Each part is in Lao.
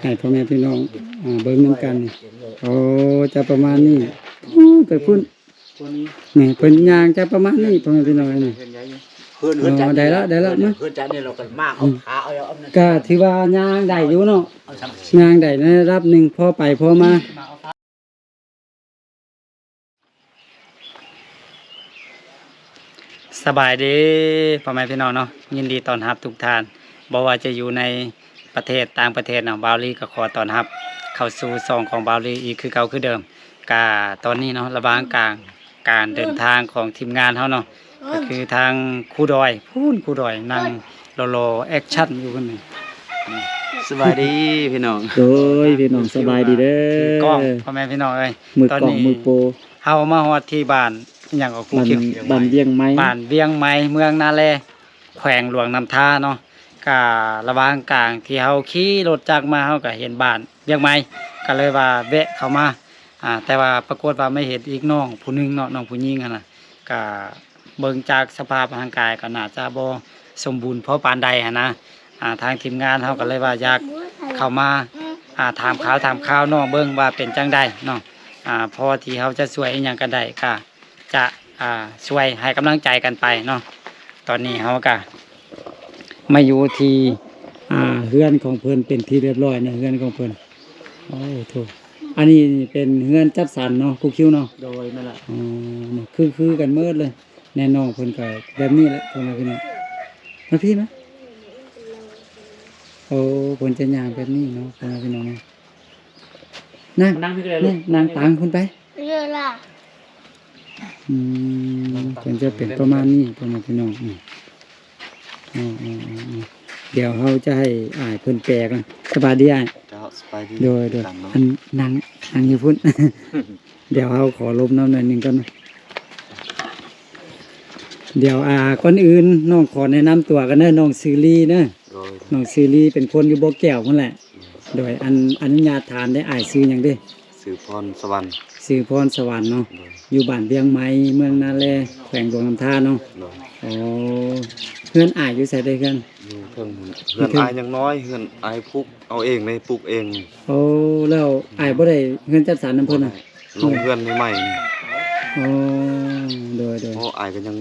ໃຫ້ພໍ່ແມ່ພີ່ນ້ອງ ອ່າ ເບິ່ງນຳກັນນີ້. ໂອ້ ຈະປະມານນີ້. ໂອ້ ໄປພຸ້ນ. ນີ້ເພິ່ນຍ່າງຈະປະມານນີ້ ພໍ່ແມ່ພີ່ນ້ອງເອີຍ ນີ້. ເຮືອນ ເອີ ເຮືອນ ໄດ້ລະ ໄດ້ລະ ມາ. ເຮືອນຈັນນີ້ ເຮົາກໍມາເອົາ ອືມ ຂາເອົາ ເອົາ ກະຖືວ່າຍ່າງໄດ້ຢູ່ເນາະ. ເອົາສຳ ຍ່າງໄດ້ໃນລະດັບໜຶ່ງ ພໍໄປພໍມາ. ສະບາຍດີພໍ່ແມ່ພີ່ນ້ອງເນາະ, ຍິນດີຕ້ອນຮັບທຸກທ່ານ ບໍ່ວ່າຈະຢູ່ໃນປະເທດຕ່າງປະເທດເນາະ, ບ່າວລີກໍຂໍຕ້ອນຮັບເຂົ້າສູ່ຊ່ອງຂອງບ່າວລີອີກຄືເກົ່າຄືເດີມ. ກະຕອນນີ້ເນາະ ລະຫວ່າງກາງການເດີນທາງຂອງທີມງານເຮົາເນາະ ກໍຄືທາງຄູດອຍ ພຸ້ນ ຄູດອຍນັ່ງ ລໍໆ ແອັກຊັນຢູ່ພຸ້ນນີ້. ສະບາຍດີພີ່ນ້ອງ. ໂດຍ ພີ່ນ້ອງສະບາຍດີເດີ ຄືກ້ອງ ພໍ່ແມ່ພີ່ນ້ອງເອີຍ. ມືກ້ອງ ມືໂປ ເຮົາມາຮອດທີ່ບ້ານ ອີຫຍັງກໍ ພູຂຽວ ບ້ານວຽງໄມ້ ບ້ານວຽງໄມ້ ເມືອງນາແລ ແຂວງຫຼວງນ້ຳທາເນາະ. ກະລະຫວ່າງກາງທີ່ເຮົາຂີ່ລົດຈັກມາ ເຮົາກະເຫັນບ້ານວຽງໄມ້ ກະເລີຍວ່າແວະເຂົ້າມາ. ອ່າ ແຕ່ວ່າປາກົດວ່າມາເຫັນອີກນ້ອງຜູ້ໜຶ່ງເນາະ ນ້ອງຜູ້ຍິງຫັ້ນນະ ກະເບິ່ງຈາກສະພາບຮ່າງກາຍກໍໜ້າຈະບໍ່ສົມບູນພໍປານໃດຫັ້ນນະ. ອ່າ ທາງທີມງານເຮົາກໍເລີຍວ່າຢາກເຂົ້າມາ ອ່າ ຖາມຂ່າວຖາມຄາວນ້ອງເບິ່ງວ່າເປັນຈັ່ງໃດເນາະ. ອ່າ ພໍທີ່ເຮົາຈະຊ່ວຍອີ່ຫຍັງກັນໄດ້ ກະຈະ ອ່າ ຊ່ວຍໃຫ້ກຳລັງໃຈກັນໄປເນາະ. ຕອນນີ້ເຮົາກະມາຢູ່ທີ່ ອ່າ ເຮືອນຂອງເພິ່ນເປັນທີ່ຮຽບຮ້ອຍນະ ເຮືອນຂອງເພິ່ນ. ໂອ້ໂທ້ ອັນນີ້ເປັນເຮືອນຈັດສັນເນາະ ຄູຄິວເນາະ? ໂດຍ ແມ່ນລະ. ອໍ ຄື ຄືກັນໝົດເລີຍ. ແນ່ ນ້ອງເພິ່ນກໍແບບນີ້ແຫຼະ ພໍ່ແມ່ພີ່ນ້ອງ. ມາພີ້ມາ. ໂອ້ ເພິ່ນຈະຍ່າງແບບນີ້ເນາະ ພໍ່ແມ່ພີ່ນ້ອງ. ນັ່ງ ນັ່ງພີ້ກໍໄດ້ລູກ ນັ່ງ ນັ່ງຕາງພຸ້ນໄປ. ເວລາ ອືມ ເພິ່ນຈະເປັນປະມານນີ້ ພໍ່ແມ່ພີ່ນ້ອງ. ອືມ ອໍໆໆໆ ດຽວເຮົາຈະໃຫ້ອ້າຍເພິ່ນແປກ່ອນ. ສະບາຍດີອ້າຍ. ເຈົ້າ ສະບາຍດີ. ໂດຍໆ ຄືກັນເນາະ. ອັນ ນັ່ງ ນັ່ງຢູ່ພຸ້ນ. ດຽວເຮົາຂໍລົມນຳໜ້ອຍໜຶ່ງກ່ອນເນາະ. ດຽວ ອ່າ ກ່ອນອື່ນນ້ອງຂໍແນະນຳຕົວກ່ອນເດີ. ນ້ອງຊື່ລີເດີ. ໂດຍ. ນ້ອງຊື່ລີ ເປັນຄົນຢູ່ບໍ່ແກ້ວພຸ້ນແຫຼະ. ໂດຍ. ໂດຍ ອັນ ອະນຸຍາດຖາມເດີ ອ້າຍຊື່ຫຍັງເດີ? ຊື່ພອນສະຫວັນ. ຊື່ພອນສະຫວັນເນາະ. ໂດຍ. ຢູ່ບ້ານວຽງໄມ້ ເມືອງນາແລ ແຂວງຫຼວງນ້ຳທາເນາະ. ໂດຍ. ໂອ້ ເຮືອນອ້າຍຢູ່ໃສເດີ? ເຮືອນ ຢູ່ເທິງພຸ້ນ. ເຮືອນອ້າຍຍັງນ້ອຍ ເຮືອນອ້າຍປູກເອົາເອງເລີຍ ປູກເອງ. ໂອ້ ແລ້ວອ້າຍບໍ່ໄດ້ເຮືອນຈັດສັນນຳເພິ່ນນະ? ບໍ່ໄດ້. ລົງເຮືອນໃໝ່ໆ. ອໍ ໂດຍໆ. ໂອ້ ອ້າຍກໍຍັງ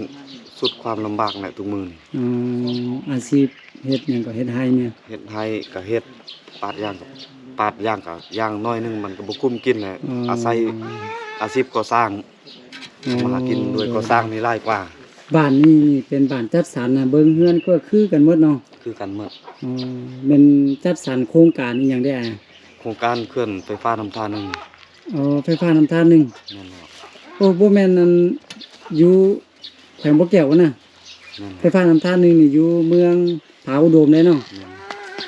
ສຸດຄວາມລຳບາກແຫຼະທຸກມື້ນີ້. ອໍ ອາຊີບເຮັດຫຍັງກໍເຮັດໄຮ່ແມ່ນ? ເຮັດໄຮ່ກໍເຮັດ ປາດຢາງກໍປາດຢາງ ກໍຢ່າງໜ້ອຍໜຶ່ງມັນກໍບໍ່ກຸ້ມກິນແຫຼະ. ອໍ ອາໄສອາຊີບກໍ່ສ້າງ. ອໍ ມາຫາກິນດ້ວຍກໍ່ສ້າງນີ້ຫຼາຍກວ່າ. ບ້ານນີ້ນີ້ເປັນບ້ານຈັດສັນນະ ເບິ່ງເຮືອນກໍຄືກັນໝົດເນາະ? ຄືກັນໝົດ. ອໍ ແມ່ນຈັດສັນໂຄງການອີ່ຫຍັງເດ້ອ້າຍ? ໂຄງການເຂື່ອນໄຟຟ້ານ້ຳທາໜຶ່ງ. ອໍ ໄຟຟ້ານ້ຳທາໜຶ່ງ. ແມ່ນແລ້ວ. ໂອ້ ບໍ່ແມ່ນອັນຢູ່ແຂວງບໍ່ແກ້ວຫັ້ນນະ? ແມ່ນ. ໄຟຟ້ານ້ຳທາໜຶ່ງນີ້ຢູ່ເມືອງຜາອຸດົມເດ້ເນາະ? ແມ່ນ.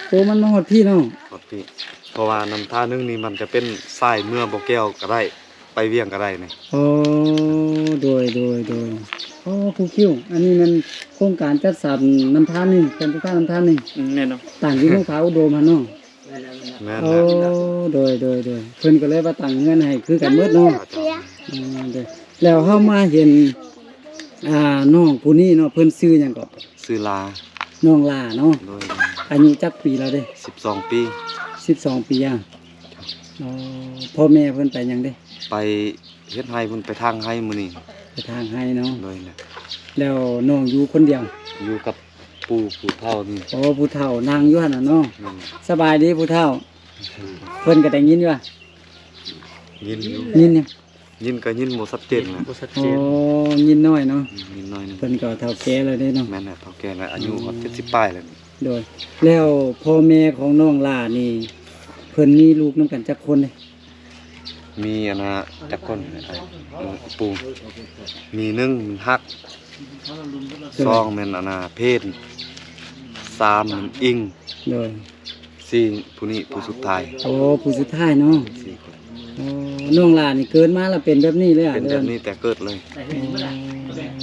ໂອ້ ມັນມາຮອດພີ້ເນາະ? ຮອດພີ້ ເພາະວ່ານ້ຳທາໜຶ່ງນີ້ມັນຈະເປັນສາຍເມືອບໍ່ແກ້ວກໍໄດ້ ໄປວຽງກໍໄດ້ນີ້. ອໍ ໂດຍໆໆ. ອໍ ພູຄິວ ອັນນີ້ແມ່ນໂຄງການຈັດສັນນ້ຳທາໜຶ່ງ ເຂື່ອນໄຟຟ້ານ້ຳທາໜຶ່ງ. ອືມ ແມ່ນເນາະ. ຕັ້ງຢູ່ເມືອງຜາອຸດົມຫັ້ນເນາະ? ແມ່ນ. ໂອ້ ແມ່ນ. ໂດຍໆໆ. ເພິ່ນກໍເລີຍວ່າຕັ້ງເຮືອນໃຫ້ຄືກັນໝົດເນາະ? ເຈົ້າ. ອໍ ໂດຍ. ແລ້ວເຮົາມາເຫັນ ອ່າ ນ້ອງຜູ້ນີ້ເນາະ ເພິ່ນຊື່ຫຍັງເກາະ? ຊື່ລາ. ນ້ອງລາເນາະ? ໂດຍ. ອາຍຸຈັກປີແລ້ວເດ້? ສິບສອງປີ. ສິບສອງປີອະ? ອໍ ພໍ່ແມ່ເພິ່ນໄປຫຍັງເດ້? ໄປເຮັດໄຮ່ພຸ້ນ ໄປຖາງໄຮ່ມື້ນີ້. ໄປຖາງໄຮ່ເນາະ? ໂດຍ. ແລ້ວນ້ອງຢູ່ຄົນດຽວ? ຢູ່ກັບ ປູ່ຜູ້ເຖົ້ານີ້. ໂອ້ ຜູ້ເຖົ້ານັ່ງຢູ່ຫັ້ນນະເນາະ? ແມ່ນ. ສະບາຍດີຜູ້ເຖົ້າ. ເພິ່ນກໍໄດ້ຍິນຢູ່ຫວາ? ຍິນຢູ່. ຍິນຫຍັງ? ຍິນກໍຍິນບໍ່ຊັດເຈນນະ. ບໍ່ຊັດເຈນ. ໂອ້ ຍິນໜ້ອຍເນາະ? ອືມ ຍິນໜ້ອຍໜຶ່ງ. ເພິ່ນກໍເຖົ້າແກ່ແລ້ວເດ້ເນາະ? ແມ່ນແຫຼະ ເຖົ້າແກ່ແລ້ວ ອາຍຸຮອດເຈັດສິບປາຍແລ້ວ. ໂດຍ. ແລ້ວພໍ່ແມ່ຂອງນ້ອງຫຼ້ານີ້ ເພິ່ນມີລູກນຳກັນຈັກຄົນເດ້? ມີອັນນ່າ ຈັກຄົນ ປູ່ ມີໜຶ່ງມັນຮັກ ສອງແມ່ນອັນນ່າ ເພນ ສາມແມ່ນອິງ. ໂດຍ. ສີ່ ຜູ້ນີ້ຜູ້ສຸດທ້າຍ. ໂອ້ ຜູ້ສຸດທ້າຍເນາະ? ສີ່ຄົນ. ໂອ້ ນ້ອງຫຼ້ານີ້ເກີດມາແລ້ວເປັນແບບນີ້ເລີຍ? ເປັນແບບນີ້ແຕ່ເກີດເລີຍ. ໂອ້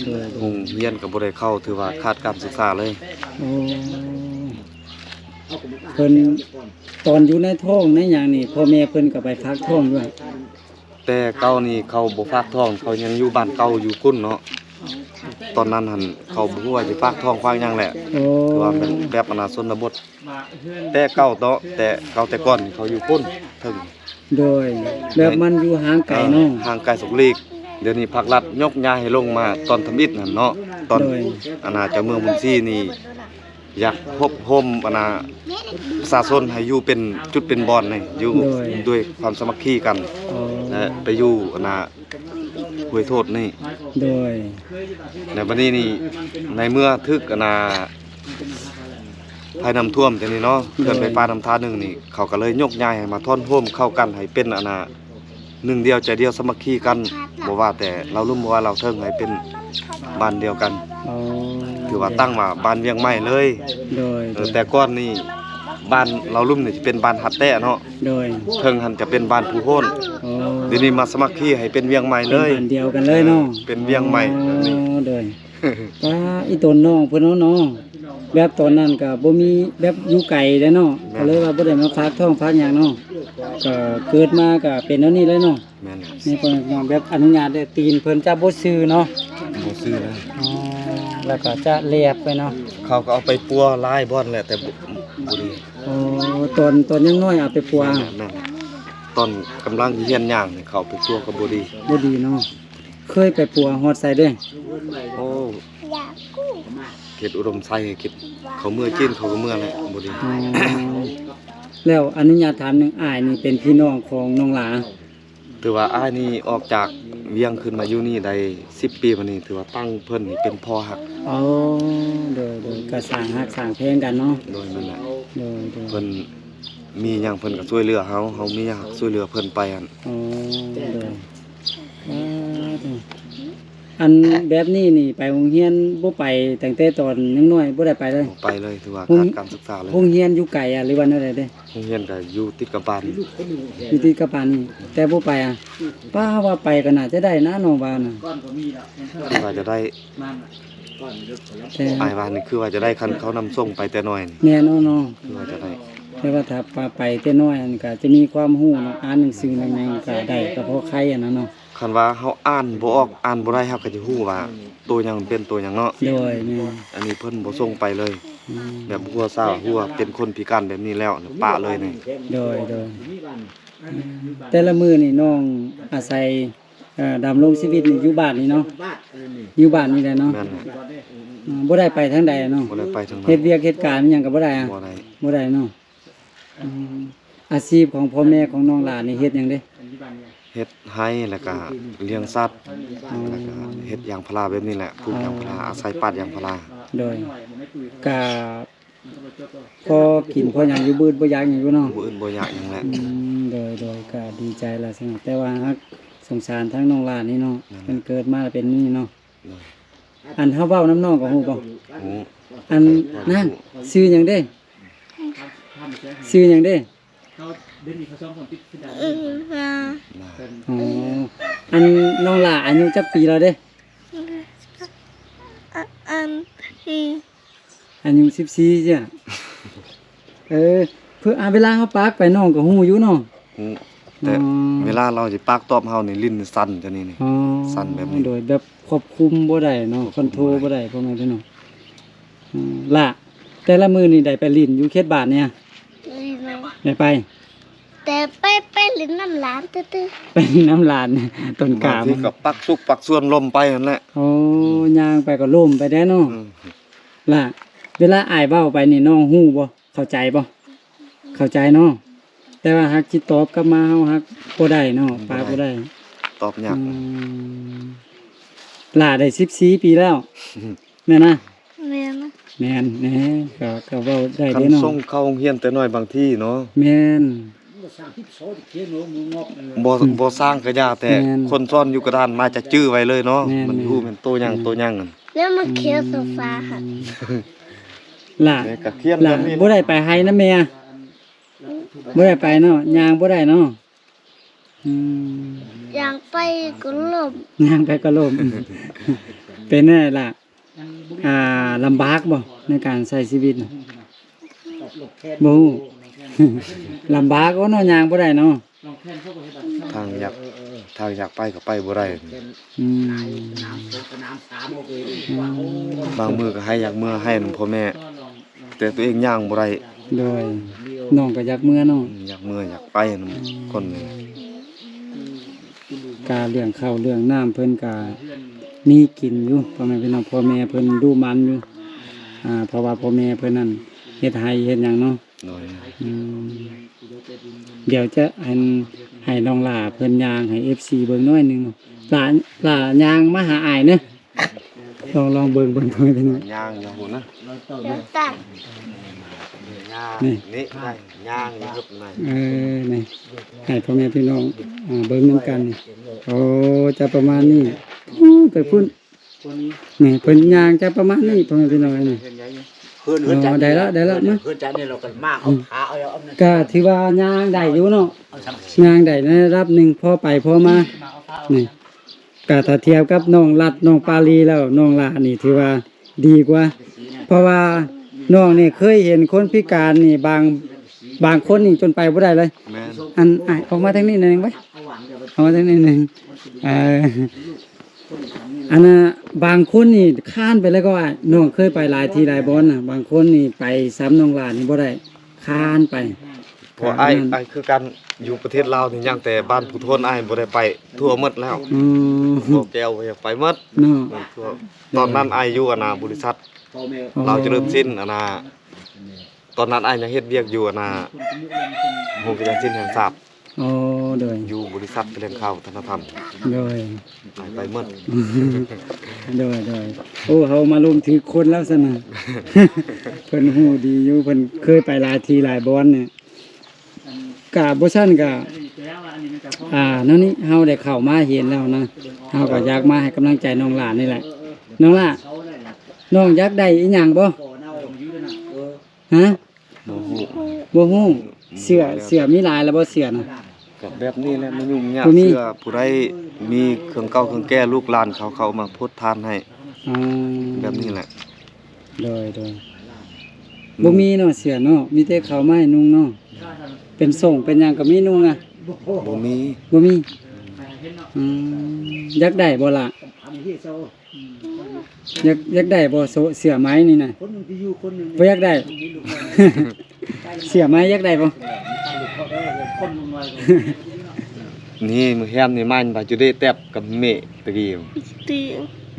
ໂດຍ. ໂຮງຮຽນກໍບໍ່ໄດ້ເຂົ້າ ຖືວ່າຂາດການສຶກສາເລີຍ. ໂອ້ ເພິ່ນ ຕອນຢູ່ໃນທ້ອງໃນຫຍັງນີ້ ພໍ່ແມ່ເພິ່ນກໍໄປຝາກທ້ອງຢູ່ຫວາ? ແຕ່ເກົ່ານີ້ເຂົາບໍ່ຝາກທ້ອງ ເຂົາຍັງຢູ່ບ້ານເກົ່າຢູ່ພຸ້ນເນາະ. ຕອນນັ້ນຫັ້ນເຂົາບໍ່ຮູ້ວ່າຊິຝາກທ້ອງຝາກຫຍັງແຫຼະ ໂອ້ ຄືວ່າແມ່ນແບບອັນນາຊົນນະບົດ ແຕ່ເກົ່າເນາະ ແຕ່ເກົ່າແຕ່ກ່ອນນີ້ເຂົາຢູ່ພຸ້ນເທິງ ໂດຍ ແບບມັນຢູ່ຫ່າງໄກເນາະ ເອີ ຫ່າງໄກສຸກຫຼີກ. ດຽວນີ້ພັກລັດຍົກຍ້າຍໃຫ້ລົງມາຕອນທຳອິດຫັ້ນເນາະ ຕອນ ໂດຍ ອັນນາເຈົ້າເມືອງບຸນສີນີ້ ຢາກຮວບໂຮມອັນນາປະຊາຊົນໃຫ້ຢູ່ເປັນຈຸດເປັນບ່ອນນີ້ ຢູ່ ໂດຍ ດ້ວຍຄວາມສາມັກຄີກັນ ອໍ ແລະ ໄປຢູ່ອັນນາຫ້ວຍໂທດນີ້ ໂດຍ ແລະ ບັດນີ້ນີ້ ໃນເມື່ອຖືກອັນນາໄພນ້ຳຖ້ວມຈັ່ງນີ້ເນາະ ໂດຍ ເຂື່ອນໄຟຟ້ານ້ຳທາໜຶ່ງນີ້ ເຂົາກໍເລີຍຍົກຍ້າຍໃຫ້ມາທ້ອນໂຮມເຂົ້າກັນໃຫ້ເປັນອັນນາ ໜຶ່ງດຽວໃຈດຽວສາມັກຄີກັນ ບໍ່ວ່າແຕ່ລາວລຸ່ມ ບໍ່ວ່າລາວເທິງ ໃຫ້ເປັນບ້ານດຽວກັນ ອໍ ຖືວ່າຕັ້ງວ່າບ້ານວຽງໃໝ່ເລີຍ ໂດຍ ເອີ ໂດຍ ແຕ່ກ່ອນນີ້ບ້ານລາວລຸ່ມນີ້ຈະເປັນບ້ານຮັດແຕ້ເນາະ ໂດຍ ເທິງຫັ້ນຈະເປັນບ້ານພູໂຮນ ອໍ ດຽວນີ້ມາສາມັກຄີໃຫ້ເປັນວຽງໃໝ່ເລີຍ ເປັນບ້ານດຽວກັນເລີຍເນາະ ເອີ ເປັນວຽງໃໝ່ ອໍ ແບບນີ້ ໂດຍ ປ້າ ອີ່ຕົນນ້ອງເພິ່ນເນາະ ແບບຕອນນັ້ນກໍບໍ່ມີ ແບບຢູ່ໄກເດ້ເນາະ ແມ່ນ ກໍເລີຍວ່າບໍ່ໄດ້ມາຝາກທ້ອງຝາກຫຍັງເນາະ ກໍເກີດມາກໍເປັນແນວນີ້ເລີຍເນາະ ແມ່ນ ນີ້ເພິ່ນ ແບບອະນຸຍາດໄດ້ ຕີນເພິ່ນຈະບໍ່ຊື່ເນາະ ບໍ່ຊື່ເລີຍ ອໍ ແລ້ວກໍຈະແລບໄປເນາະ ເຂົາກໍເອົາໄປປົວຫຼາຍບ່ອນແຫຼະ ແຕ່ບໍ່ ບໍ່ດີ ອໍ ຕອນ ຕອນຍັງນ້ອຍເອົາໄປປົວ ແມ່ນ ແມ່ນ ຕອນກຳລັງຮຽນຍ່າງນີ້ ເຂົາໄປປົວກໍບໍ່ດີ ບໍ່ດີເນາະ ເຄີຍໄປປົວຮອດໃສເດ້ ໂອ້ ເຂດອຸດົມໄຊ ເຂດເຂົາເມືອຈີນ ເຂົາກໍເມືອແຫຼະ ບໍ່ດີ ອໍ ແລ້ວອະນຸຍາດຖາມໜຶ່ງ ອ້າຍນີ້ເປັນພີ່ນ້ອງຂອງນ້ອງຫຼາ? ຖືວ່າອ້າຍນີ້ອອກຈາກວຽງຂຶ້ນມາຢູ່ນີ້ໄດ້ສິບປີມານີ້ ຖືວ່າຕັ້ງເພິ່ນນີ້ເປັນພໍ່ຮັກ ອໍ ໂດຍ ໂດຍ ກໍສ້າງຮັກສ້າງແພງກັນເນາະ ໂດຍ ນັ້ນແຫຼະ ໂດຍ ໂດຍ ເພິ່ນມີຫຍັງເພິ່ນກໍຊ່ວຍເຫຼືອເຮົາ ເຮົາມີຫຍັງກໍຊ່ວຍເຫຼືອເພິ່ນໄປຫັ້ນ ອໍ ໂດຍ ອ່າ ອັນແບບນີ້ນີ້ໄປໂຮງຮຽນບໍ່ໄປ ຕັ້ງແຕ່ຕອນຍັງນ້ອຍບໍ່ໄດ້ໄປເລີຍ? ບໍ່ໄປເລີຍ ຖືວ່າຂາດການສຶກສາເລີຍ ໂຮງຮຽນຢູ່ໄກອະ ຫຼືວ່າແນວໃດເດ້? ໂຮງຮຽນກໍຢູ່ຕິດກັບບ້ານ ຢູ່ຕິດກັບບ້ານນີ້ ແຕ່ບໍ່ໄປອະ ປ້າ ວ່າໄປກໍໜ້າຈະໄດ້ນະ ນ້ອງວ່ານະ ຄືວ່າຈະໄດ້ ແຕ່ ອ້າຍວ່ານີ້ຄືວ່າຈະໄດ້ ຄັນເຂົານຳສົ່ງໄປແຕ່ນ້ອຍນີ້ ແມ່ນເນາະ ຄືວ່າຈະໄດ້ ແຕ່ວ່າຖ້າໄປແຕ່ນ້ອຍຫັ້ນກໍຈະມີຄວາມຮູ້ເນາະ ອ່ານໜັງສືໜັງຫຍັງກໍໄດ້ ກໍພໍໄຄຫັ້ນນະເນາະ ຄັນວ່າເຮົາອ່ານບໍ່ອອກ ອ່ານບໍ່ໄດ້ ເຮົາກໍຈະຮູ້ວ່າໂຕຫຍັງເປັນໂຕຫຍັງເນາະ ໂດຍ ແມ່ນ ອັນນີ້ເພິ່ນບໍ່ສົ່ງໄປເລີຍ ອືມ ແບບຫົວຊາຫົວເປັນຄົນພິການແບບນີ້ແລ້ວ ປະເລີຍນີ້ ໂດຍ ໂດຍ ອືມ ແຕ່ລະມື້ນີ້ນ້ອງອາໄສ ເອີ ດຳລົງຊີວິດນີ້ຢູ່ບ້ານນີ້ເນາະ ຢູ່ບ້ານນີ້ແຫຼະເນາະ ແມ່ນແຫຼະ ອືມ ບໍ່ໄດ້ໄປທາງໃດເນາະ ບໍ່ໄດ້ໄປທາງໃດ ເຮັດວຽກເຮັດການຫຍັງກໍບໍ່ໄດ້ອະ ບໍ່ໄດ້ ບໍ່ໄດ້ເນາະ ອືມ ອາຊີບຂອງພໍ່ແມ່ຂອງນ້ອງຫຼານນີ້ເຮັດຫຍັງເດ້? ເຮັດໄຮ່ ແລ້ວກະລ້ຽງສັດ ອໍ ແລ້ວກະເຮັດຢາງພາລາແບບນີ້ແຫຼະ ປູກຢາງພາລາ ອໍ ອາໄສປາດຢາງພາລາ ໂດຍ ກະພໍກິນພໍຫຍັງຢູ່ ບໍ່ອຶດບໍ່ຢາກຫຍັງຢູ່ເນາະ ບໍ່ອຶດບໍ່ຢາກຫຍັງແຫຼະ ອືມ ໂດຍ ໂດຍ ກະດີໃຈລະຊັ້ນ ແຕ່ວ່າຮັກສົງສານທັງນ້ອງຫຼານນີ້ເນາະ ນັ້ນແຫຼະ ເພິ່ນເກີດມາເປັນນີ້ເນາະ ໂດຍ ອັນເຮົາເວົ້ານຳນ້ອງກໍຮູ້ບໍ່? ຮູ້ ອັນ ນາງ ຊື່ຫຍັງເດ້? ຊື່ຫຍັງເດ້? ອືມ ອໍ ອັນນ້ອງຫຼ້າອາຍຸຈັກປີແລ້ວເດ້? ອາ ອັນ ອືມ ອາຍຸສິບສີ່ຈ້ະ ເອີ ເພື່ອ ອາ ເວລາເຮົາປາກໄປນ້ອງກໍຮູ້ຢູ່ເນາະ ຮູ້ ແຕ່ ອໍ ເວລາລາວຊິປາກຕອບເຮົານີ້ ຫຼິ້ນສັ່ນຈັ່ງນີ້ນີ້ ອໍ ສັ່ນແບບນີ້ ໂດຍແບບຄວບຄຸມບໍ່ໄດ້ເນາະ ຄວບຄຸມ ຄອນໂທຣບໍ່ໄດ້ ບໍ່ໄດ້ ພໍ່ແມ່ພີ່ນ້ອງ ອືມ ຫຼ້າ ແຕ່ລະມື້ນີ້ໄດ້ໄປຫຼິ້ນຢູ່ເຂດບ້ານນີ້ ໄດ້ໄປ ແຕ່ໄປ ໄປຫຼິ້ນນຳຫຼານຊື່ໆ ໄປຫຼິ້ນນຳຫຼານ ຕົ້ນກ້າ ບາງທີກໍປັກສຸກປັກຊວນລົມໄປຫັ້ນແຫຼະ ໂອ້ ຍ່າງໄປກໍລົ້ມໄປແດ່ເນາະ ອືມ ຫຼ້າ ເວລາອ້າຍເວົ້າໄປນີ້ນ້ອງຮູ້ບໍ່? ເຂົ້າໃຈບໍ່? ເຂົ້າໃຈເນາະ ແຕ່ວ່າຫາກຊິຕອບກັບມາເຮົາຫາກບໍ່ໄດ້ເນາະ ປາກບໍ່ໄດ້ ຕອບຍາກ ອືມ ຫຼ້າໄດ້ສິບສີ່ປີແລ້ວ ແມ່ນນະ? ແມ່ນນະ ແມ່ນ ແນ່ ກໍ ກໍເວົ້າໄດ້ເດ້ເນາະ ຄັນສົ່ງເຂົ້າໂຮງຮຽນແຕ່ນ້ອຍບາງທີເນາະ ແມ່ນ ບໍ່ ບໍ່ສ້າງກະຢ່າ ແຕ່ ແມ່ນ ຄົນສອນຢູ່ກະດານມາຈະຈື່ໄວ້ເລີຍເນາະ ແມ່ນ ມັນຮູ້ແມ່ນໂຕຫຍັງ ແມ່ນ ໂຕຫຍັງ ແລ້ວມາຂຽນໂຊຟາຫັ້ນ ອືມ ຫຼ້າ ແມ່ກໍຂຽນ ຫຼ້າ ແບບນີ້ ບໍ່ໄດ້ໄປໄຮ່ນຳແມ່ ບໍ່ໄດ້ໄປເນາະ ຍ່າງບໍ່ໄດ້ເນາະ ອືມ ຍ່າງໄປກໍລົ້ມ ຍ່າງໄປກໍລົ້ມ ເປັນແນວໃດຫຼ້າ? ອ່າ ລຳບາກບໍ່ໃນການໃຊ້ຊີວິດນະ? ບໍ່ຮູ້ ລຳບາກເນາະ ຍ່າງບໍ່ໄດ້ເນາະ ທາງຍາກ ຖ້າຢາກໄປກໍໄປບໍ່ໄດ້. ອືມ ບາງມື້ກໍໃຫ້ຢາກເມືອໃຫ້ນຳພໍ່ແມ່ ແຕ່ຕົວເອງຍ່າງບໍ່ໄດ້. ໂດຍ ນ້ອງກໍຢາກເມືອເນາະ. ອືມ ຢາກເມືອຢາກໄປນຳ ອືມ ຄົນນີ້. ກະເລື່ອງເຂົ້າເລື່ອງນ້ຳເພິ່ນກະມີກິນຢູ່ ພໍ່ແມ່ພີ່ນ້ອງ ພໍ່ແມ່ເພິ່ນດຸໝັ່ນຢູ່ ອ່າ ເພາະວ່າພໍ່ແມ່ເພິ່ນນັ້ນເຮັດໄຮ່ເຮັດຫຍັງເນາະ. ໂດຍ ອືມ ດຽວຈະ ອັນ ໃຫ້ນ້ອງຫຼ້າເພິ່ນຍ່າງໃຫ້ເອັຟຊີເບິ່ງໜ້ອຍໜຶ່ງ. ຫຼ້າ ຫຼ້າຍ່າງມາຫາອ້າຍເນາະ. ລອງ ລອງເບິ່ງ ເບິ່ງ ພໍ່ແມ່ພີ່ນ້ອງ ຍ່າງຢູ່ພຸ້ນນະ. ນີ້ ນີ້ ຍ່າງຢູ່ພຸ້ນນະ. ເອີ ນີ້ ໃຫ້ພໍ່ແມ່ພີ່ນ້ອງ ອ່າ ເບິ່ງນຳກັນນີ້. ໂອ້ ຈະປະມານນີ້. ໂອ້ ໄປພຸ້ນ. ນີ້ ເພິ່ນຍ່າງຈະປະມານນີ້ ພໍ່ແມ່ພີ່ນ້ອງ. ນີ້ ເຮືອນ ເຮືອນຈັດ ອໍ ໄດ້ລະ ໄດ້ລະ ເນາະ. ເຮືອນຈັດນີ້ ເຮົາກໍມາເອົາ ອືມ ເອົາ ເອົາ ກະຖືວ່າຍ່າງໄດ້ຢູ່ເນາະ. ຍ່າງໄດ້ໃນລະດັບໜຶ່ງ ພໍໄປພໍມາ. ນີ້ ກະຖ້າທຽບກັບນ້ອງລັດ ນ້ອງປາລີແລ້ວ ນ້ອງຫຼ້ານີ້ຖືວ່າດີກວ່າ ເພາະວ່ານ້ອງນີ້ເຄີຍເຫັນຄົນພິການນີ້ ບາງ ບາງຄົນນີ້ຈົນໄປບໍ່ໄດ້ເລີຍ. ແມ່ນ ອັນ ອ້າຍ ອອກມາທາງນີ້ໜ້ອຍໜຶ່ງໄວ້ ອອກມາທາງນີ້ໜຶ່ງ. ເອີ ອັນນ່າ ບາງຄົນນີ້ຄານໄປແລ້ວກໍ ອ້າຍ ນ້ອງເຄີຍໄປຫຼາຍທີ່ຫຼາຍບ່ອນນະ. ບາງຄົນນີ້ໄປສ່ຳນ້ອງຫຼ້ານີ້ບໍ່ໄດ້ ຄານໄປ. ເພາະອ້າຍ ອ້າຍຄືກັນ ຢູ່ປະເທດລາວນີ້ ຍ່າງແຕ່ບ້ານພູໂທນ ອ້າຍບໍ່ໄດ້ໄປທົ່ວໝົດແລ້ວ. ອືມ ບໍ່ແກ້ວໄປໝົດເນາະ. ແມ່ນ ທົ່ວ. ຕອນນັ້ນອ້າຍຢູ່ ອັນນ່າ ບໍລິສັດ ອໍ ລາວຈະເລີນສິນ ອັນນ່າ ຕອນນັ້ນອ້າຍຍັງເຮັດວຽກຢູ່ ອັນນ່າ ໂຮງກະຢາສິນແຫ່ງຊາດ. ອໍ ໂດຍ ຢູ່ບໍລິສັດຖະແຫຼງຂ່າວວັດທະນະທຳ. ໂດຍ ໄປໝົດ. ໂດຍ ໂດຍ ໂອ້ ເຮົາມາລົມຖືກຄົນແລ້ວຊັ້ນນະ. ເພິ່ນຮູ້ດີຢູ່ ເພິ່ນເຄີຍໄປຫຼາຍທີ່ຫຼາຍບ່ອນນີ້. ກະບໍ່ຊັ້ນກະ ອ່າ ແນວນີ້ເຮົາໄດ້ເຂົ້າມາເຫັນແລ້ວນະ ເຮົາກໍຢາກມາໃຫ້ກຳລັງໃຈນ້ອງຫຼ້ານີ້ແຫຼະ. ນ້ອງຫຼ້າ ນ້ອງຢາກໄດ້ອີ່ຫຍັງບໍ່? ຮະ? ບໍ່ຮູ້ ບໍ່ຮູ້. ເສື້ອ ເສື້ອມີຫຼາຍແລ້ວບໍ່ ເສື້ອນະ? ກໍແບບນີ້ແຫຼະ ມັນຫຍຸ້ງຍາກ. ບໍ່ມີ ເສື້ອຜູ້ໃດມີເຄື່ອງເກົ່າເຄື່ອງແກ່ ລູກຫຼານເຂົາ ເຂົາເອົາມາພົດທານໃຫ້. ອໍ ແບບນີ້ແຫຼະ. ໂດຍ ໂດຍ ອືມ ບໍ່ມີເນາະ ເສື້ອເນາະ ມີແຕ່ເຂົາມາໃຫ້ນຸ່ງເນາະ. ເປັນສົ່ງເປັນຫຍັງກໍມີນຸ່ງອະ? ບໍ່ມີ ບໍ່ມີ. ອືມ ຢາກໄດ້ບໍ່ລະ? ຢາກ ຢາກໄດ້ບໍ່ ເສື້ອ ເສື້ອໄໝນີ້ນະ? ບໍ່ຢາກໄດ້. ເສື້ອໄໝຢາກໄດ້ບໍ່? ນີ້ມື້ແຮມນີ້ມາ ບາຈຸເດແຕັບກັບເມຕະກີ້ ຕີ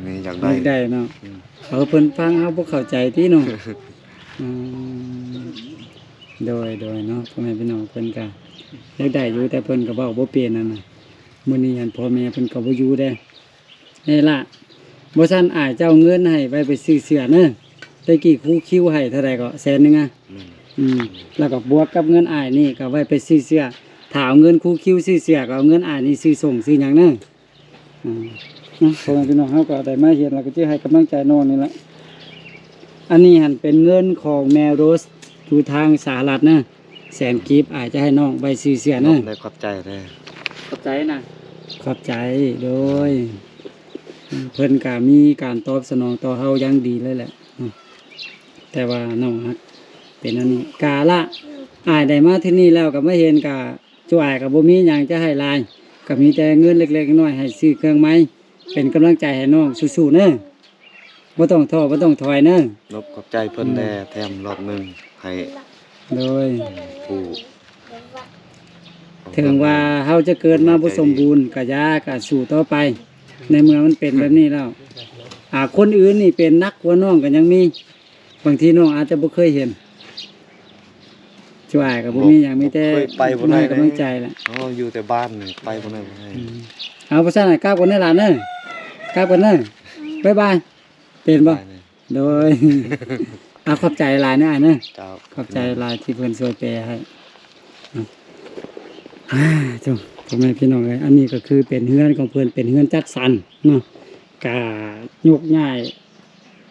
ນີ້ຢາກໄດ້ ຢາກໄດ້ເນາະ. ອືມ ເອີ ເພິ່ນຟັງເຮົາບໍ່ເຂົ້າໃຈຕິເນາະ. ອືມ ໂດຍ ໂດຍເນາະ ພໍ່ແມ່ພີ່ນ້ອງ ເພິ່ນກະຢາກໄດ້ຢູ່ ແຕ່ເພິ່ນກະເວົ້າບໍ່ເປັນຫັ້ນນະ. ມື້ນີ້ຫັ້ນພໍ່ແມ່ເພິ່ນກໍບໍ່ຢູ່ເດ້. ເອີ ຫຼ້າ ບໍ່ຊັ້ນອ້າຍເຈົ້າເງິນໃຫ້ໄວ້ໄປຊື້ເສື້ອເນີ. ແຕ່ກີ້ຄູຄິວໃຫ້ເທົ່າໃດເກາະ? ແສນໜຶ່ງອະ? ແມ່ນ ອືມ ແລ້ວກໍບວກກັບເງິນອ້າຍນີ້ກໍໄວ້ໄປຊື້ເສື້ອ. ຖ້າເອົາເງິນຄູຄິວຊື້ເສື້ອ ກໍເອົາເງິນອ້າຍນີ້ຊື້ສົ່ງຊື້ຫຍັງເນີ. ອືມ ເນາະ ພໍ່ແມ່ພີ່ນ້ອງ ເຮົາກໍໄດ້ມາເຫັນ ແລ້ວກໍຈະໃຫ້ກຳລັງໃຈນ້ອງນີ້ລະ. ອັນນີ້ຫັ້ນເປັນເງິນຂອງແມ່ໂຣສ ຢູ່ທາງສະຫະລັດເນີ. ແສນກີບ ອ້າຍຈະໃຫ້ນ້ອງໄວ້ຊື້ເສື້ອເນີ. ໄດ້ ຂອບໃຈເດີ. ຂອບໃຈນະ. ຂອບໃຈ. ໂດຍ ເພິ່ນກະມີການຕອບສະໜອງຕໍ່ເຮົາຢ່າງດີເລີຍແຫຼະ. ອືມ ແຕ່ວ່ານ້ອງຮັກເປັນອັນນີ້ ກະລະ ອ້າຍໄດ້ມາທີ່ນີ້ແລ້ວ ກະມາເຫັນ ກະ ຈຸອ້າຍກໍບໍ່ມີຫຍັງຈະໃຫ້ຫຼາຍ ກໍມີແຕ່ເງິນເລັກໆນ້ອຍໆ ໃຫ້ຊື້ເຄື່ອງໃໝ່ ເປັນກຳລັງໃຈໃຫ້ນ້ອງສູ້ໆເນີ. ບໍ່ຕ້ອງທໍ້ ບໍ່ຕ້ອງຖອຍເນີ. ຂອບໃຈເພິ່ນແດ່ ອືມ ແຖມລອບໜຶ່ງໃຫ້. ໂດຍ ຜູ້ ເຖິງວ່າເຮົາຈະເກີດມາບໍ່ສົມບູນກໍຢ່າ ກໍສູ້ຕໍ່ໄປ ໃນເມື່ອມັນເປັນແບບນີ້ແລ້ວ. ອືມ ອ່າ ຄົນອື່ນນີ້ເປັນໜັກກວ່ານ້ອງກໍຍັງມີ. ບາງທີນ້ອງອາດຈະບໍ່ເຄີຍເຫັນ. ຈຸອ້າຍກໍບໍ່ມີຫຍັງ ມີແຕ່ ບໍ່ເຄີຍໄປບໍ່ໄດ້ ໃຫ້ກຳລັງໃຈແຫຼະ. ອໍ ຢູ່ແຕ່ບ້ານນີ້ ໄປບໍ່ໄດ້ ບໍ່ໄດ້. ອືມ ເອົາ ບໍ່ຊັ້ນ ກັບກ່ອນເດີຫຼານເດີ ກັບກ່ອນເດີ ບາຍບາຍ. ເປັນບໍ່? ບາຍບາຍ. ໂດຍ ເອົາ ຂອບໃຈຫຼາຍເດີອ້າຍເດີ. ເຈົ້າ ຂອບໃຈຫຼາຍທີ່ເພິ່ນຊ່ວຍແປໃຫ້. ອາ ໂທ້ ພໍ່ແມ່ພີ່ນ້ອງເອີຍ ອັນນີ້ກໍຄືເປັນເຮືອນຂອງເພິ່ນ ເປັນເຮືອນຈັດສັນເນາະ ກະຍົກຍ້າຍ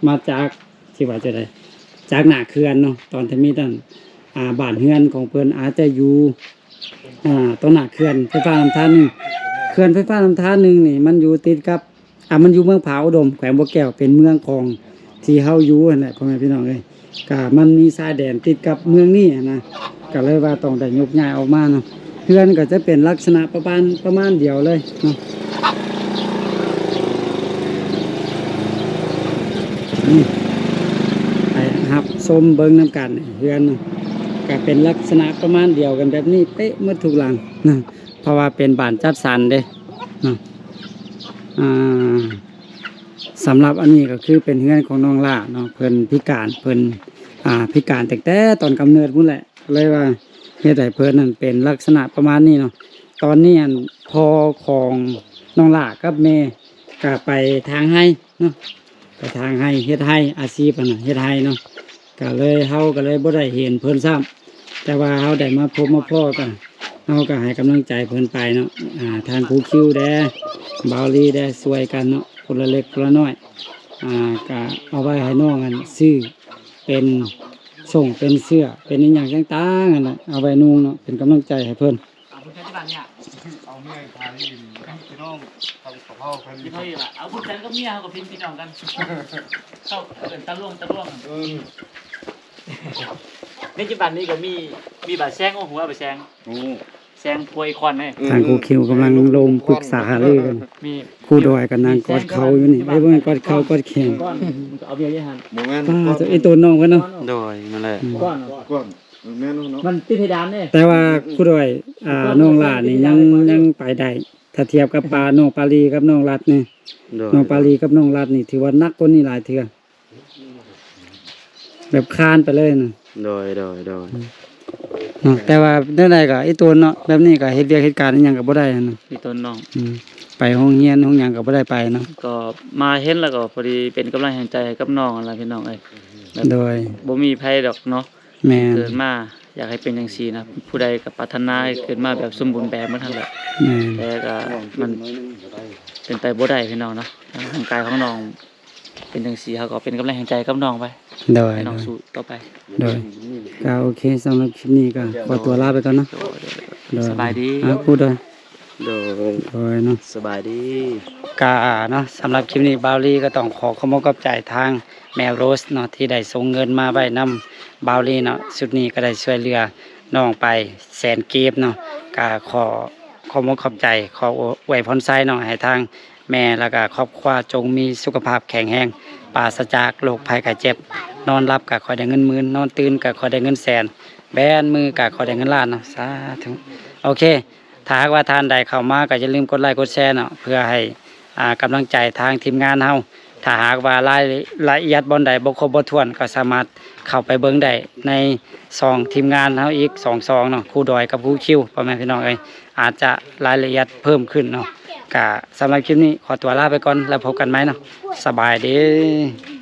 ມາຈາກ ຊິວ່າຈັ່ງໃດ ຈາກໜ້າເຂື່ອນເນາະ. ຕອນທຳອິດນັ້ນ ອ່າ ບ້ານເຮືອນຂອງເພິ່ນອາດຈະຢູ່ ອ່າ ຕໍ່ໜ້າເຂື່ອນໄຟຟ້ານ້ຳທາໜຶ່ງ. ເຂື່ອນໄຟຟ້ານ້ຳທາໜຶ່ງນີ້ ມັນຢູ່ຕິດກັບ ອ່າ ມັນຢູ່ເມືອງຜາອຸດົມ ແຂວງບໍ່ແກ້ວ ເປັນເມືອງຂອງທີ່ເຮົາຢູ່ຫັ້ນແຫຼະ ພໍ່ແມ່ພີ່ນ້ອງເອີຍ. ກະມັນມີຊາຍແດນຕິດກັບເມືອງນີ້ຫັ້ນນະ ກະເລີຍວ່າຕ້ອງໄດ້ຍົກຍ້າຍອອກມາເນາະ. ເຮືອນກໍຈະເປັນລັກສະນະປະມານ ປະມານດຽວເລີຍເນາະ. ນີ້ ໃຫ້ຮັບຊົມເບິ່ງນຳກັນ ເຮືອນກໍເປັນລັກສະນະປະມານດຽວກັນແບບນີ້ເປະໝົດທຸກຫຼັງນະ ເພາະວ່າເປັນບ້ານຈັດສັນເດ້ເນາະ. ອ່າ ສຳລັບອັນນີ້ກໍຄືເປັນເຮືອນຂອງນ້ອງຫຼ້າເນາະ ເພິ່ນພິການ ເພິ່ນ ອ່າ ພິການຕັ້ງແຕ່ຕອນກຳເນີດພຸ້ນແຫຼະ ເລີຍວ່າເຮັດໃຫ້ເພິ່ນນັ້ນເປັນລັກສະນະປະມານນີ້ເນາະ. ຕອນນີ້ອັນພໍ່ຂອງນ້ອງຫຼ້າກັບແມ່ກໍໄປຖາງໄຮ່ເນາະ ໄປຖາງໄຮ່ ເຮັດໄຮ່ ອາຊີບຫັ້ນນະ ເຮັດໄຮ່ເນາະ. ກໍເລີຍ ເຮົາກໍເລີຍບໍ່ໄດ້ເຫັນເພິ່ນຊ້ຳ ແຕ່ວ່າເຮົາໄດ້ມາພົບມາພໍ້ກັນ ເຮົາກໍໃຫ້ກຳລັງໃຈເພິ່ນໄປເນາະ. ອ່າ ທາງຄູຄິວແດ່ ບ່າວລີແດ່ ຊ່ວຍກັນເນາະ ຄົນລະເລັກຄົນລະນ້ອຍ. ອ່າ ກໍເອົາໄວ້ໃຫ້ນ້ອງອັນຊື້ເປັນສົ້ງເປັນເສື້ອ ເປັນອີ່ຫຍັງຕ່າງໆຫັ້ນແຫຼະ ເອົາໄວ້ນຸ່ງເນາະ ເປັນກຳລັງໃຈໃຫ້ເພິ່ນ. ເອົາບຸນກັນທີ່ບ້ານເມຍ ເອົາເມຍພາລີນ ພີ່ນ້ອງເຂົາ ເຂົາເວົ້າກັນ ທີ່ເຂົາຢູ່ວ່າ ເອົາບຸນກັນກັບເມຍ ເຮົາກໍເປັນພີ່ນ້ອງກັນ ເຂົາເອີ້ນຕາຫຼວງ ຕາຫຼວງ ເອີ ໃນປັດຈຸບັນນີ້ກໍມີ ມີບາດແຊງ ໂອ້ ຫົວບາດແຊງ ໂອ້ ແຊງພວຍຄອນເດ້ ເອີ ທາງຄູຄິວກຳລັງລົມປຶກສາຫາລືກັນ ມີ ຄູດອຍກໍນັ່ງກອດເຂົ່າຢູ່ນີ້ ເອີ ບໍ່ແມ່ນກອດເຂົ່າ ກອດແຂນ ກ່ອນ ມັນກໍເອົາເມຍຢູ່ຫັ້ນ ບໍ່ແມ່ນ ປ້າ ເຈົ້າ ອີ່ຕົວນ້ອງເພິ່ນເນາະ ໂດຍ ນັ້ນແຫຼະ ອືມ ກ່ອນ ກ່ອນ ແມ່ນເນາະ ມັນຕິດເພດານເດ້ ແຕ່ວ່າຄູດອຍ ອ່າ ນ້ອງຫຼ້ານີ້ຍັງ ຍັງໄປໄດ້ ຖ້າທຽບກັບປາ ນ້ອງປາລີກັບນ້ອງລັດນີ້ ໂດຍ ນ້ອງປາລີກັບນ້ອງລັດນີ້ ຖືວ່າໜັກກວ່ານີ້ຫຼາຍເທື່ອ ແບບຄານໄປເລີຍນະ ໂດຍ ໂດຍ ໂດຍ ເນາະ ແຕ່ວ່າແນວໃດກໍອີ່ຕົນເນາະ ແບບນີ້ກໍເຮັດວຽກເຮັດການອີ່ຫຍັງກໍບໍ່ໄດ້ນະ ອີ່ຕົນນ້ອງ ອືມ ໄປໂຮງຮຽນໂຮງຫຍັງກໍບໍ່ໄດ້ໄປເນາະ ກໍມາເຫັນແລ້ວກໍພໍດີເປັນກຳລັງແຮງໃຈໃຫ້ກັບນ້ອງຫັ້ນລະພີ່ນ້ອງເອີຍ ແບບ ໂດຍ ບໍ່ມີໃຜດອກເນາະ ແມ່ນ ເກີດມາຢາກໃຫ້ເປັນຈັ່ງຊີ້ນະ ຜູ້ໃດກໍປາດຖະໜາໃຫ້ເກີດມາແບບສົມບູນແບບໝົດຫັ້ນແຫຼະ ແມ່ນ ແຕ່ກໍມັນເປັນໄປບໍ່ໄດ້ພີ່ນ້ອງເນາະ ທາງຮ່າງກາຍຂອງນ້ອງເປັນຈັ່ງຊີ້ ເຮົາກໍເປັນກຳລັງແຮງໃຈກັບນ້ອງໄປ ໂດຍ ໃຫ້ນ້ອງ ໂດຍ ສູ້ຕໍ່ໄປ ໂດຍ ກໍໂອເຄ ສຳລັບຄລິບນີ້ກໍຂໍຕົວລາໄປກ່ອນເນາະ ໂດຍ ໂດຍ ໂດຍ ສະບາຍດີ ອ່າ ຄູດອຍ ໂດຍ ໂດຍເນາະ ສະບາຍດີ ກະເນາະ ສຳລັບຄລິບນີ້ບ່າວລີກໍຕ້ອງຂໍຂອບອົກຂອບໃຈທາງແມ່ໂຣສເນາະ ທີ່ໄດ້ສົ່ງເງິນມາໄວ້ນຳບ່າວລີເນາະ ຊຸດນີ້ກໍໄດ້ຊ່ວຍເຫຼືອນ້ອງໄປແສນກີບເນາະ ກະຂໍຂອບອົກຂອບໃຈ ຂໍອວຍພອນໄຊເນາະ ໃຫ້ທາງແມ່ ແລ້ວກະຄອບຄົວຈົ່ງມີສຸຂະພາບແຂງແຮງ ປາສະຈາກໂລກໄພໄຂ້ເຈັບ ນອນຫຼັບກະຂໍໄດ້ເງິນໝື່ນ ນອນຕື່ນກະຂໍໄດ້ເງິນແສນ ແບນມືກະຂໍໄດ້ເງິນລ້ານເນາະ ສາທຸ ໂອເຄ ຖ້າຫາກວ່າທ່ານໃດເຂົ້າມາກໍຢ່າລືມກົດໄລກົດແຊເນາະ ເພື່ອໃຫ້ ອ່າ ກຳລັງໃຈທາງທີມງານເຮົາ ຖ້າຫາກວ່າລາຍລະອຽດບ່ອນໃດບໍ່ຄົບບໍ່ຖ້ວນ ກໍສາມາດເຂົ້າໄປເບິ່ງໄດ້ໃນຊ່ອງທີມງານເຮົາອີກສອງຊ່ອງເນາະ ຄູດອຍກັບຄູຄິວ ພໍ່ແມ່ພີ່ນ້ອງເອີຍ ອາດຈະລາຍລະອຽດເພີ່ມຂຶ້ນເນາະ ກະສຳລັບຄລິບນີ້ຂໍຕົວລາໄປກ່ອນ ແລ້ວພົບກັນໃໝ່ເນາະ ສະບາຍດີ.